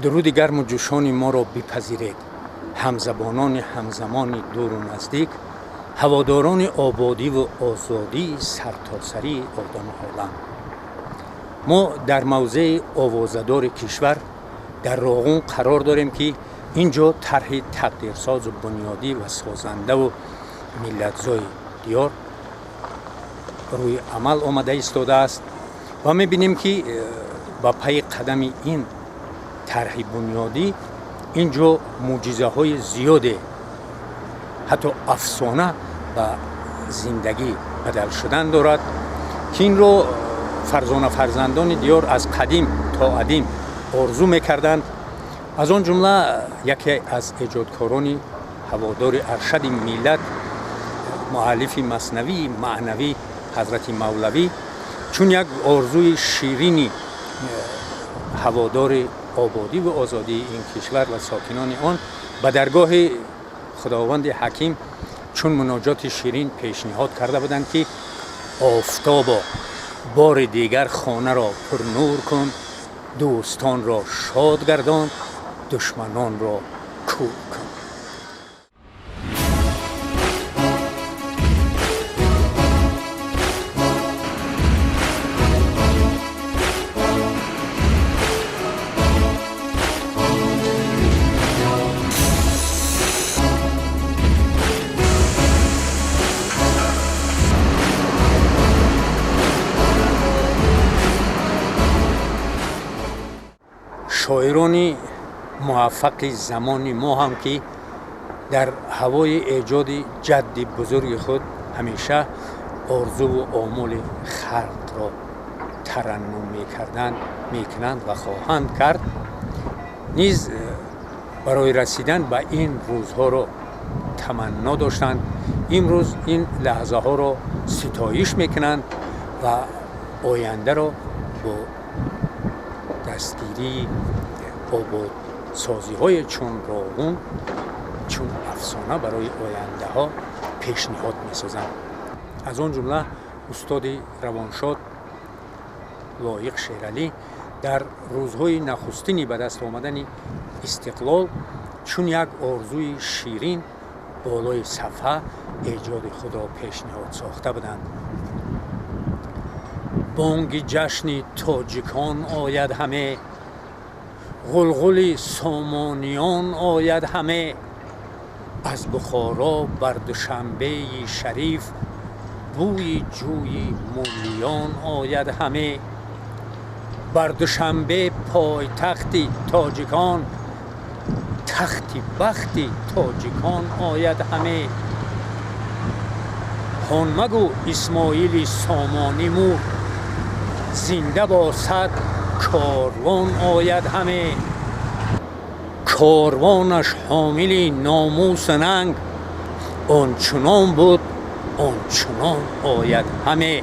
Дуруди гарму ҷӯшони моро бипазиред. Ҳамзабонони ҳамзамони дуру наздик, ҳаводорони ободиву озодии сартосарии одаму олам. Мо дар мавзеи овозадори кишвар дар Роғун қарор дорем, ки ин ҷо тарҳи тақдирсозу бунёдӣ ва созандаву миллатзои диёр рӯи амал омада истодааст ва мебинем, ки ба пайи қадами ин тарҳи бунёдӣ ин ҷо мӯъҷизаҳои зиёде, ҳатто афсона ба зиндагӣ бадал шудан дорад, ки инро фарзона фарзандони диёр аз қадим то адим орзу мекарданд. Аз он ҷумла яке аз эҷодкорони ҳаводори аршади миллат, муаллифи маснавии маънавӣ ҳазрати Мавлавӣ, чун як орзуи ширини ҳаводори ободӣ ва озодии ин кишвар ва сокинони он ба даргоҳи худованди ҳаким чун муноҷоти ширин пешниҳод карда буданд, ки офтобо, бори дигар хонаро пурнур кун, дӯстонро шод гардон, душманонро кӯр кун. Шоирони муваффақи замони мо ҳам, ки дар ҳавои эҷоди ҷадди бузурги худ ҳамеша орзуву омоли халқро тараннум мекарданд, мекунанд ва хоҳанд кард, низ барои расидан ба ин рӯзҳоро таманно доштанд. Имрӯз ин лаҳзаҳоро ситоиш мекунанд ва ояндаро бо дастгирии ободсозиҳое чун Роғун чун афсона барои ояндаҳо пешниҳод месозанд. Аз он ҷумла устоди равоншод Лоиқ Шералӣ дар рӯзҳои нахустини ба даст омадани истиқлол чун як орзуи ширин болои сафҳа эҷоди худро пешниҳод сохта буданд. Бонги ҷашни тоҷикон ояд ҳаме, ғулғули сомониён ояд ҳаме, аз Бухоро бар Душанбеи шариф бӯи ҷӯи муллиён ояд ҳаме, бар Душанбе пойтахти тоҷикон тахти бахти тоҷикон ояд ҳаме. Ҳон магӯ Исмоили Сомонӣ мурд, зинда бо сад корвон ояд ҳаме, корвонаш ҳомили номусу нанг ончунон буд, ончунон ояд ҳаме,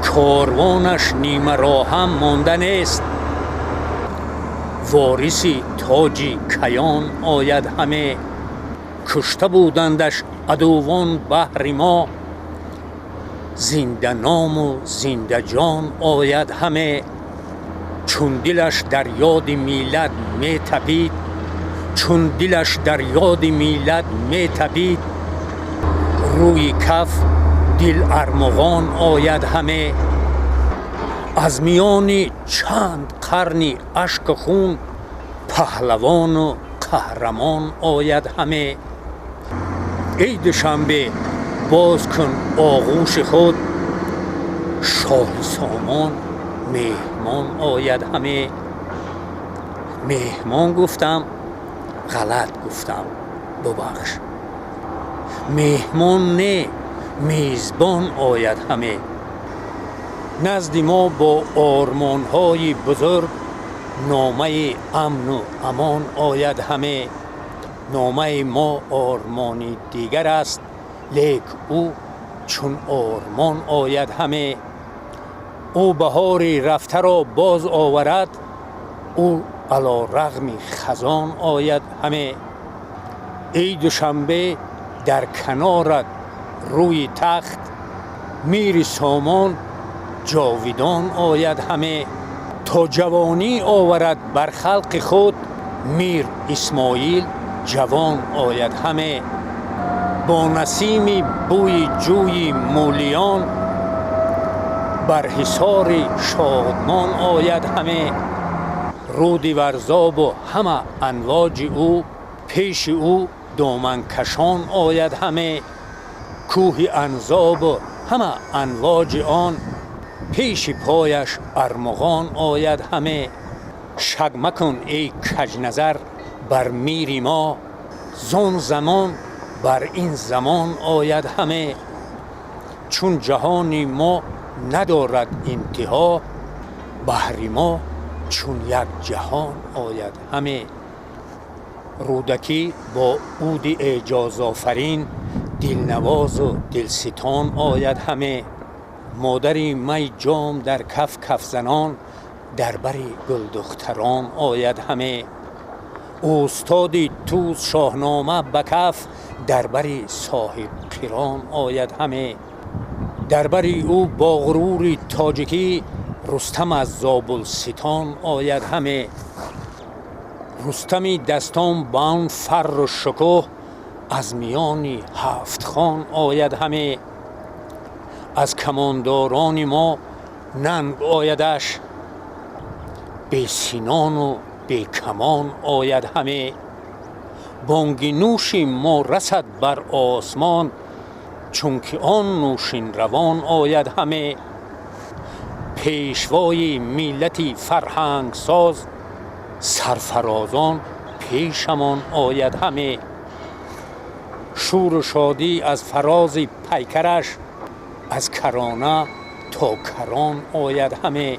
корвонаш нимароҳам монда нест, вориси тоҷи каён ояд ҳаме, кушта будандаш адувон баҳри мо, зинданому зиндаҷон ояд ҳаме, чун дилаш дар ёди миллат метапид, чун дилаш дар ёди миллат метапид, рӯи каф дил армуғон ояд ҳаме, аз миёни чанд қарни ашку хун паҳлавону қаҳрамон ояд ҳаме. Эй Душанбе, боз кун оғӯши худ, шоҳи Сомон меҳмон ояд ҳаме. Меҳмон гуфтам, ғалат гуфтам, бубахш, меҳмон не, мизбон ояд ҳаме. Назди мо бо ормонҳои бузург номаи амну амон ояд ҳаме. Номаи мо ормони дигар аст, лек ӯ чун ормон ояд ҳаме. Ӯ баҳори рафтаро боз оварад, ӯ ало рағми хазон ояд ҳаме. Эй Душанбе, дар канорат рӯи тахт мири Сомон ҷовидон ояд ҳаме. То ҷавонӣ оварад бар халқи худ, Мир Исмоил ҷавон ояд ҳаме. Бо насими бӯи ҷӯи мӯлиён, бар ҳисори шодмон ояд ҳаме. Руди Варзобу ҳама анвоҷи ӯ, пеши ӯ доманкашон ояд ҳаме. Кӯҳи Анзобу ҳама анвоҷи он, пеши пояш армуғон ояд ҳаме. Шак макун эй каҷназар бар мири мо, зон замон бар ин замон ояд ҳаме. Чун ҷаҳони мо надорад интиҳо, баҳри мо чун як ҷаҳон ояд ҳаме. Рӯдакӣ бо уди эъҷозофарин, дилнавозу дилситон ояд ҳаме. Модари май ҷом дар каф кафзанон, дар бари гулдухтарон ояд ҳаме. Устоди тӯз Шоҳнома ба каф, дар бари соҳибқирон ояд ҳаме. Дар бари ӯ бо ғурури тоҷикӣ, Рустам аз Зобулситон ояд ҳаме. Рустами дастон ба он фарру шукӯҳ, аз миёни ҳафт хон ояд ҳаме. Аз камондорони мо нанг оядаш, бесинону бекамон ояд ҳаме. Бонги нӯши мо расад бар осмон, чунки он нӯшинравон ояд ҳаме. Пешвои миллати фарҳангсоз, сарфарозон пешамон ояд ҳаме. Шӯру шодӣ аз фарози пайкараш, аз карона то карон ояд ҳаме.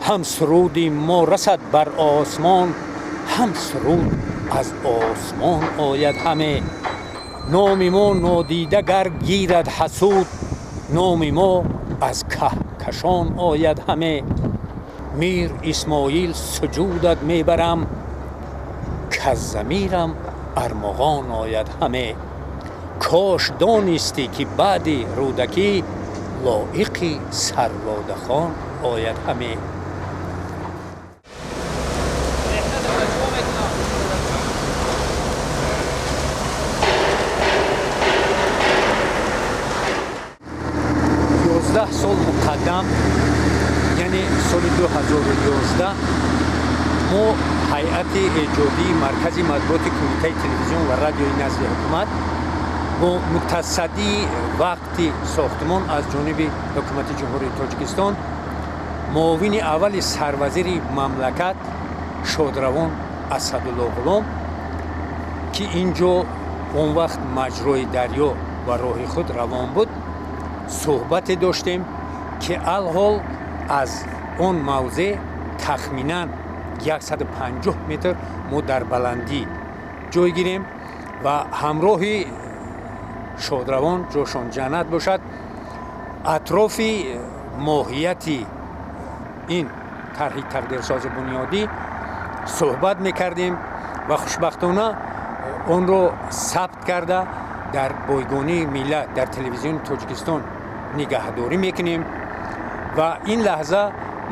Ҳам суруди мо расад бар осмон, ҳам суруд аз осмон ояд ҳаме. Номи мо нодида гар гирад ҳасуд, номи мо аз каҳкашон ояд ҳаме. Мир Исмоил суҷудат мебарам, каз замирам армуғон ояд ҳаме. Кош донистӣ, ки баъди Рӯдакӣ лоиқи сарводахон ояд ҳаме. 11 сол муқаддам, яъне соли 2011, мо ҳайати эҷодии Маркази матбуоти Кумитаи телевизион ва радиои назди ҳукумат бо мутасаддии вақти сохтмон аз ҷониби Ҳукумати Ҷумҳурии Тоҷикистон, муовини аввали сарвазири мамлакат шодравон Асадулло Ғулом, ки ин ҷо он вақт маҷрои дарё ва роҳи худ равон буд, суҳбате доштем, ки алҳол аз он мавзеъ тахминан 150 метр мо дар баландӣ ҷой гирем ва ҳамроҳи шодравон, ҷошон ҷаннат бошад, атрофи моҳияти ин тарҳи тақдирсози бунёдӣ суҳбат мекардем ва хушбахтона онро сабт карда, дар бойгонии миллат, дар Телевизиони Тоҷикистон нигаҳдорӣ мекунем. Ва ин лаҳза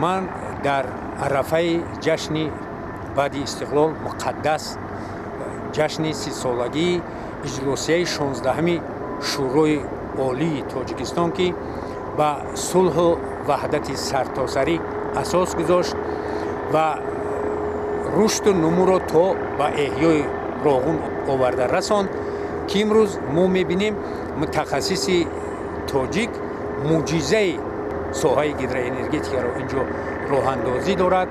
ман дар арафаи ҷашни баъди истиқлол муқаддас, ҷашни 30-солагии иҷлосияи 16-ҳами Шӯрои Олии Тоҷикистон, ки ба сулҳу ваҳдати сартосарӣ асос гузошт ва рушду нумӯро то ба эҳёи Роғун оварда расонд, ки имрӯз мо мебинем мутахассиси тоҷик мӯъҷизаи соҳаи гидроэнергетикаро инҷо роҳандозӣ дорад.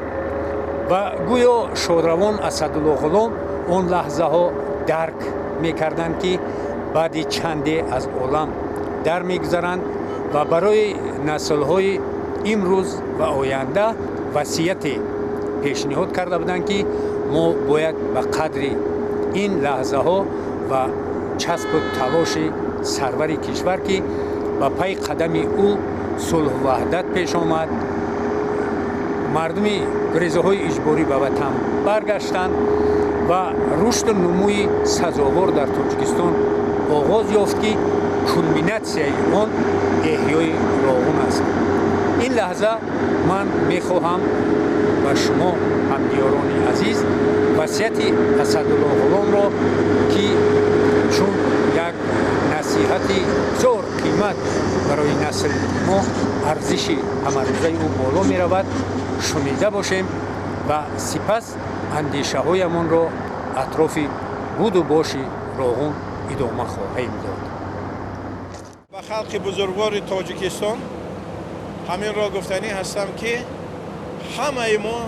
Ва гӯё шодравон Асадулло Ғулом он лаҳзаҳо дарк мекарданд, ки баъди чанде аз олам дар мегузаранд ва барои наслҳои имрӯз ва оянда васияте пешниҳод карда буданд, ки мо бояд ба қадри ин лаҳзаҳо ва часпу талоши сарвари кишвар, ки ба пай қадами ӯ сулҳу ваҳдат пеш омад, мардуми гурезаҳои иҷборӣ ба ватан баргаштанд ва рушду нумӯи сазовор дар Тоҷикистон оғоз ёфт, ки кулминатсияи он эҳёи Роғун аст. Ин лаҳза ман мехоҳам ба шумо ҳамдиёрони азиз васияти Асадулло Ғуломро, ки чун як насиҳати бисёр қимат барои насли мо арзиши ҳамарӯзаи ӯ боло меравад, шунида бошем ва сипас андешаҳоямонро атрофи буду боши Роғун идома хоҳем дод. Ба халқи бузургвори Тоҷикистон ҳаминро гуфтанӣ ҳастам, ки ҳамаи мо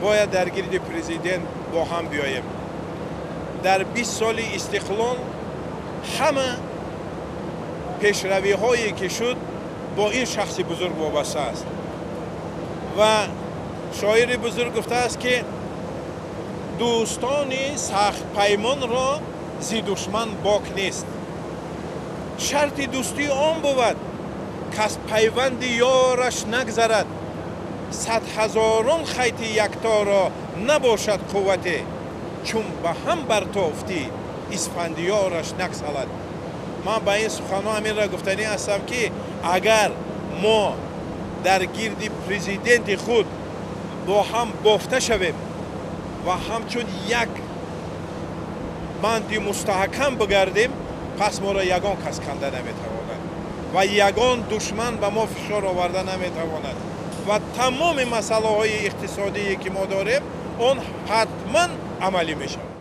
бояд дар гирди президент бо ҳам биёем. Дар 20 соли истиқлол ҳама пешравиҳое ки шуд, бо ин шахси бузург вобаста аст. Ва шоири бузург гуфтааст, ки дӯстони сахтпаймонро зи душман бок нест. Шарти дӯстӣ он бувад, кас пайванди ёраш нагзарад. Садҳазорон хайти якторо набошад қуввате, чун ба ҳам бартофтӣ, Исфандиёраш нагсалад. Ман ба ин суханҳо ҳаминро гуфтанӣ ҳастам, ки агар мо дар гирди президенти худ бо ҳам бофта шавем ва ҳамчун як банди мустаҳкам бигардем, пас моро ягон кас канда наметавонад ва ягон душман ба мо фишор оварда наметавонад ва тамоми масъалаҳои иқтисодие, ки мо дорем, он ҳатман амалӣ мешавад.